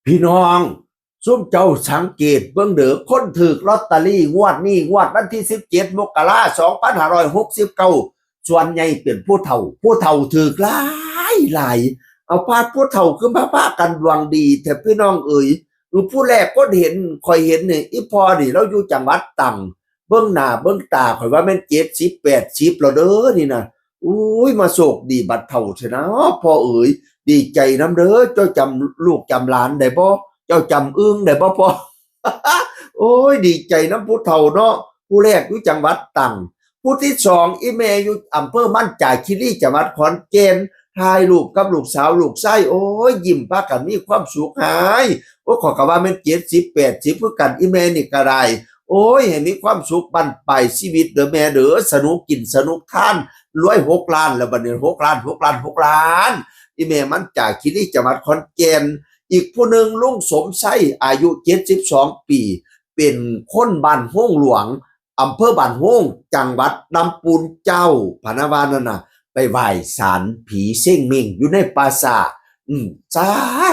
ພີ່ນ້ອງ ຊຸມເຈົ້າສັງເກດເບິ່ງເດີ ຄົນຖືກລອດຕາລີງວດນີ້ ງວດວັນທີສິບເຈັດ ມົກກະລາ ສອງພັນຫ້າຮ້ອຍຫົກສິບເກົ້າ ສ່ວນໃຫຍ່ເປັນຜູ້ເຖົ້າ ຜູ້ເຖົ້າຖືກຫຼາຍໆ. ເອົາ ປາດ ຜູ້ເຖົ້າຄືມາພາກັນດວງດີແທ້ພີ່ນ້ອງເອີຍ. ເອີ ຜູ້ແລກຄົນເຫັນ ຂ້ອຍເຫັນນີ້ ອີ່ພໍ່ນີ້ລາວຢູ່ຈັງຫວັດຕາງ ເບິ່ງໜ້າເບິ່ງຕາ ຂ້ອຍວ່າແມ່ນເຈັດສິບ ແປດສິບແລ້ວເດີນີ້ນະ. ໂອ້ຍ ມາໂຊກດີບັດເຖົ້າແທ້ນະ ພໍ່ເອີຍ. ດີໃຈນຳເດີ ເຈົ້າຈຳລູກຈຳຫຼານໄດ້ບໍ່? ເຈົ້າຈຳອຶ່ງໄດ້ບໍ່ພໍ່? ໂອ້ຍ ດີໃຈນຳຜູ້ເຖົ້າເນາະ. ຜູ້ແລກຢູ່ຈັງຫວັດຕາງ ຜູ້ທີສອງ ອີ່ແມ່ຢູ່ອຳເພີມັນຈາຄີລີ ຈັງຫວັດຂອນແກ່ນ ຖ່າຍຮູບກັບລູກສາວລູກຊາຍ ໂອ້ຍ ຍິ້ມປາກັນມີຄວາມສຸກຫຼາຍ. ໂອ້ຍ ຂ້ອຍກໍວ່າແມ່ນເຈັດສິບ ແປດສິບຄືກັນ ອີ່ແມ່ນີ້ກໍໄດ້. ໂອ້ຍ ໃຫ້ມີຄວາມສຸກບັ້ນປາຍຊີວິດເດີແມ່ເດີ ສະໜຸກກິນສະໜຸກທານ ລວຍຫົກລ້ານແລ້ວບັດນີ້ ຫົກລ້ານ ຫົກລ້ານ ຫົກລ້ານ. ອີ່ແມ່ມັນຈາຄີລີ ຈັງຫວັດຂອນແກ່ນ. ອີກຜູ້ໜຶ່ງ ລຸງສົມໄຊ ອາຍຸເຈັດສິບສອງປີ ເປັນຄົນບ້ານໂຮງຫຼວງ ອຳເພີບ້ານໂຮງ ຈັງຫວັດລຳປູນເຈົ້າ ພະນະວ່ານັ້ນນະ ໄປໄຫວ້ສານຜີເຊັງເມັ່ງຢູ່ໃນປ່າຊ້າ. ອືມ ສາ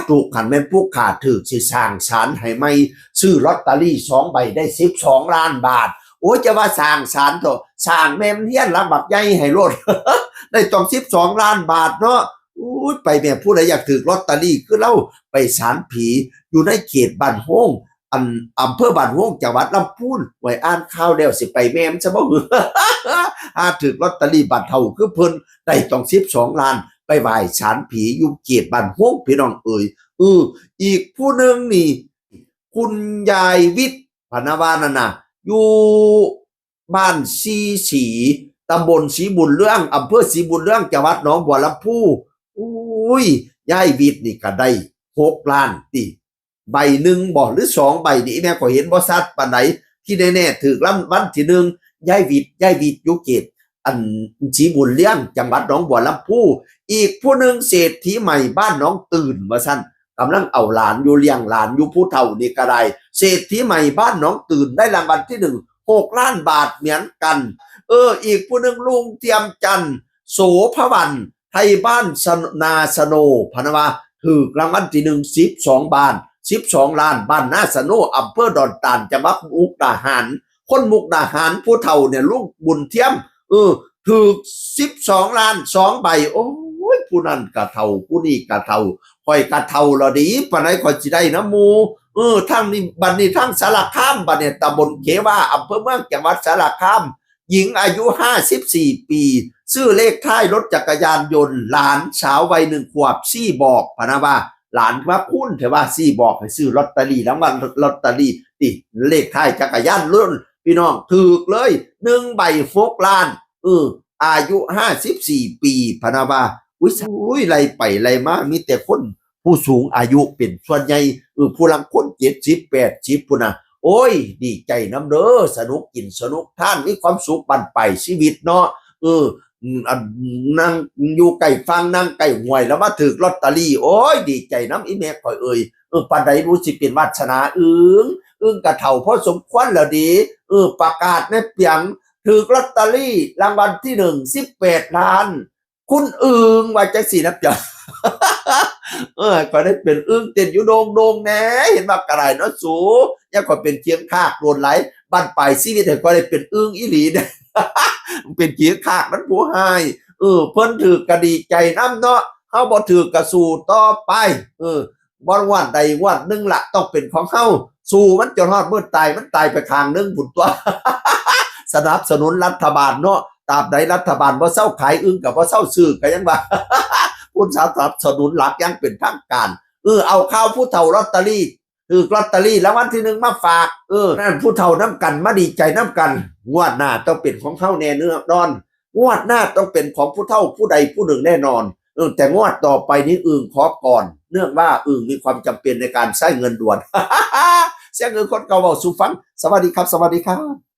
ທຸ ຄັນແມ່ນຜູ້ຂ້າຖືກ ຊິສ້າງສານໃຫ້ໃໝ່ ຊື້ລອດຕາລີສອງໃບໄດ້ສິບສອງລ້ານບາດ. ໂອ້ຍ ຈະວ່າສ້າງສານເຖາະ ສ້າງແມ່ນເຮືອນຫຼັງບັກໃຫຍ່ໃຫ້ໂລດ ໄດ້ຕ້ອງສິບສອງລ້ານບາດເນາະ. ໂອ້ຍ ໄປແມ່ ຜູ້ໃດຢາກຖືກລອດຕາລີຄືລາວ ໄປສານຜີຢູ່ໃນເຂດບ້ານໂຮງ ອັນ ອຳເພີບ້ານໂຮງ ຈັງຫວັດລຳພູນ. ໂອ້ຍ ອ່ານຂ່າວແລ້ວຊິໄປແມ່ນຊະບໍ່ ຫາຖືກລອດຕາລີບາດເຖົ້າຄືເພິ່ນ ໄດ້ຕ້ອງສິບສອງລ້ານ ໄປໄຫວ້ສານຜີຢູ່ເຂດບ້ານໂຮງ ພີ່ນ້ອງເອີຍ. ເອີ ອີກຜູ້ໜຶ່ງນີ້ ຄຸນຍາຍວິດ ພະນະວ່ານັ້ນນະ ຢູ່ບ້ານຊີສີ ຕຳບົນສີບຸນເຮືອງ ອຳເພີສີບຸນເຮືອງ ຈັງຫວັດໜອງບົວລຳພູ. ໂອ້ຍ ຍາຍວິດນີ້ກໍໄດ້ຫົກລ້ານຕິ ໃບໜຶ່ງບໍ ຫຼື ສອງໃບນີ້ ອີ່ແມ່ກໍເຫັນບໍ່ຊັດປານໃດ. ທີ່ແນ່ໆ ຖືກລາງວັນທີໜຶ່ງ ຍາຍວິດ ຍາຍວິດຢູ່ເຂດ ອັນ ສີບຸນເຮືອງ ຈັງຫວັດໜອງບົວລຳພູ. ອີກຜູ້ໜຶ່ງ ເສດຖີໃໝ່ບ້ານໜອງຕື່ນ ວ່າຊັ້ນ ກຳລັງເອົາຫຼານຢູ່ ລ້ຽງຫຼານຢູ່ ຜູ້ເຖົ້ານີ້ກໍໄດ້. ເສດຖີໃໝ່ບ້ານໜອງຕື່ນ ໄດ້ລາງວັນທີໜຶ່ງ ຫົກລ້ານບາດເໝືອນກັນ. ເອີ ອີກຜູ້ໜຶ່ງ ລຸງທຽມຈັນ ໂສພະວັນ ໄທບ້ານ ນາສະໂນ ພະນະວ່າ ຖືກລາງວັນທີໜຶ່ງ ສິບສອງບານ ສິບສອງລ້ານ ບ້ານນາສະໂນ ອຳເພີດອນຕານ ຈັງຫວັດມຸກດາຫານ. ຄົນມຸກດາຫານ ຜູ້ເຖົ້ານີ້ ລຸງບຸນທຽມ ເອີ ຖືກສິບສອງລ້ານສອງໃບ. ໂອ້ຍ ຜູ້ນັ້ນກະເຖົ້າ ຜູ້ນີ້ກະເຖົ້າ ຂ້ອຍກະເຖົ້າແລ້ວເດ ປານໃດຂ້ອຍຊິໄດ້ນຳໝູ່. ເອີ ທາງນີ້ ບັດນີ້ທາງສາລະຄາມ ບັດນີ້ຕຳບົນເຂວາ ອຳເພີເມືອງ ຈັງຫວັດສາລະຄາມ ຍິງອາຍຸຫ້າສິບສີ່ປີ ຊື້ເລກທ້າຍລົດຈັກກະຍານຍົນ ຫຼານສາວວັຍໜຶ່ງຂວບຊີ້ບອກ ພະນະວ່າ. ຫຼານວ່າຄູນແທ້ວ່າ ຊີ້ບອກໃຫ້ຊື້ລອດຕາລີ ລາງວັນລອດຕາລີຕິ ເລກທ້າຍຈັກກະຍານຍົນ ພີ່ນ້ອງ ຖືກເລີຍ ໜຶ່ງໃບຫົກລ້ານ. ເອີ ອາຍຸຫ້າສິບສີ່ປີ ພະນະວ່າ. ອຸ້ຍ ອຸ້ຍ ໄລ່ໄປໄລ່ມາ ມີແຕ່ຄົນຜູ້ສູງອາຍຸເປັນສ່ວນໃຫຍ່. ເອີ ຜູ້ລາງຄົນເຈັດສິບ ແປດສິບພຸ້ນນະ. ໂອ້ຍ ດີໃຈນຳເດີ ສະໜຸກກິນສະໜຸກທານ ມີຄວາມສຸກບັ້ນປາຍຊີວິດເນາະ. ເອີ ອືມ ອັນ ນັ່ງຢູ່ໃກ້ຝັ່ງ ນັ່ງໃກ້ຫ້ວຍ ແລ້ວມາຖືກລອດຕາລີ ໂອ້ຍ ດີໃຈນຳອີ່ແມ່ຂ້ອຍເອີຍ. ເອີ ປານໃດຮູ້ຊິເປັນວາດສະໜາອຶ່ງ ອຶ່ງກະເຖົ້າພໍສົມຄວນແລ້ວເດ. ເອີ ປະກາດແດ່ປຽງ ຖືກລອດຕາລີລາງວັນທີໜຶ່ງ ສິບແປດລ້ານ ຄຸນອຶ່ງ ວ່າຈັ່ງຊີ້ນະ ເອີ ຂ້ອຍໄດ້ເປັນອຶ່ງເຕັ້ນຢູ່ໂດ່ງໆແດ່ ເຫັນວ່າກະໄດ້ເນາະສູ ຢ່າ ຂ້ອຍເປັນຂຽງຄາກໂດນຫຼາຍ ບັ້ນປາຍຊີວິດໃຫ້ຂ້ອຍໄດ້ເປັນອຶ່ງອີ່ຫຼີເດ້. ເປັນຂຽງຄາກມັນຜູ້ຮ້າຍ. ເອີ ເພິ່ນຖືກກະດີໃຈນຳເນາະ ເຮົາບໍ່ຖືກກະສູ້ຕໍ່ໄປ. ເອີ ບໍ່ ງວດໃດງວດໜຶ່ງລະ ຕ້ອງເປັນຂອງເຮົາ ສູ້ມັນຈົນຮອດມື້ຕາຍ ມັນຕາຍໄປຂ້າງໜຶ່ງພຸ້ນຕົວະ. ສະໜັບສະໜູນລັດຖະບານເນາະ ຕາບໃດລັດຖະບານບໍ່ເຊົາຂາຍອຶ່ງ ກໍບໍ່ເຊົາຊື້ ກໍຍັງວ່າ ຜູ້ສະໜັບສະໜູນຫຼັກຢ່າງເປັນທາງການ. ເອີ ເອົາຂ່າວຜູ້ເຖົ້າລອດຕາລີ ຖືກລອດຕາລີລາງວັນທີໜຶ່ງມາຝາກ. ເອີ ນັ້ນ ຜູ້ເຖົ້ານຳກັນ ມາດີໃຈນຳກັນ ງວດໜ້າຕ້ອງເປັນຂອງເຮົາແນ່ນອນ ງວດໜ້າຕ້ອງເປັນຂອງຜູ້ເຖົ້າຜູ້ໃດຜູ້ໜຶ່ງແນ່ນອນ. ເອີ ແຕ່ງວດຕໍ່ໄປນີ້ອຶ່ງຂໍກ່ອນ ເນື່ອງວ່າອຶ່ງມີຄວາມຈຳເປັນໃນການໃຊ້ເງິນດ່ວນ. ສຽງອຶ່ງຄົນເກົ່າເວົ້າສູ່ຟັງ. ສະຫວັດດີຄັບ ສະຫວັດດີຄັບ.